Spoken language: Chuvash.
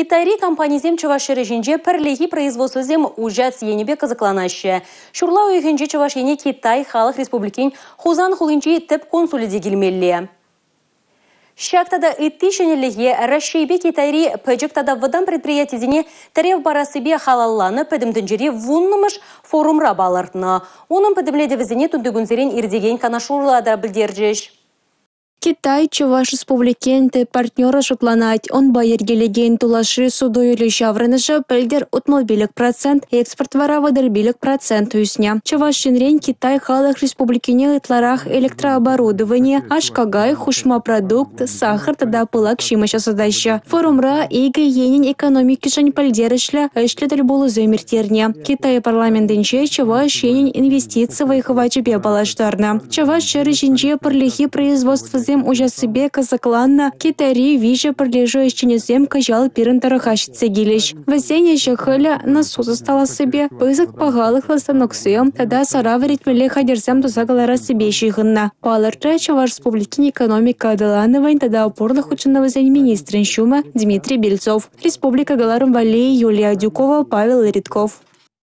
Китайри компанисем Чӑваш ҫӗрӗ ҫинче пӗрлехи производствӑсем уҫас енӗпе кӑсӑкланаҫҫӗ. Ҫурла уйӑхӗнче Чӑваш Ене Китай Халӑх Республикин Хусан хулинчи тӗп консулӗ те килмелле. Ҫак тата ытти ҫӗнӗлӗхе Раҫҫейпе Китайри пӗчӗк тата вӑтам предприятисене тӗрев парассипе халалланӑ пӗтӗм тӗнчери 10-мӗш форумра палӑртнӑ. Унӑн пӗтӗмлетӗвӗсене тунтикунсерен иртекен канашлура та пӗлтерчӗҫ. Китай Чӑваш Республикин тӗп партнерӗ шутланать. Унпа йӗркелекен тулашри суту-илӳ ҫаврӑнӑшӗ пӗлтӗр 65%, экспорт вара 35% ӳснӗ. Чӑваш Енрен Китай Халӑх Республикине ытларах электрооборудовани, аш-какай, хушма продукт, сахӑр тата пылак ҫимӗҫ ӑсатаҫҫӗ. Форумра икӗ енӗн экономикишӗн пӗлтерӗшлӗ ӗҫлӗ тӗл пулусем ирттернӗ. Китай парламентӗнче Чӑваш Енӗн инвестици вӑй-хӑвачӗпе паллаштарнӑ. Чӑваш ҫӗрӗ ҫинче пӗрлехи производствӑсем уҫассипе кӑсӑкланнӑ Китайри виҫӗ пӗрлешӳ ӗҫченӗсем кӑҫал пирӗн тӑрӑха ҫитсе килӗҫ. Вӗсен ӗҫӗ-хӗлӗ насус ӑсталассипе, пысӑк пахалӑхлӑ станоксем тата сӑра вӗретмелли хатӗрсем туса кӑларассипе ҫыхӑннӑ, палӑртрӗ Чӑваш Республикин экономика аталанӑвӗн тата пурлӑх хутшӑнӑвӗсен министрӗн ҫумӗ Дмитрий Бельцов. Республика кӑларӑм валли Юлия Адюкова, Павел Ларидков.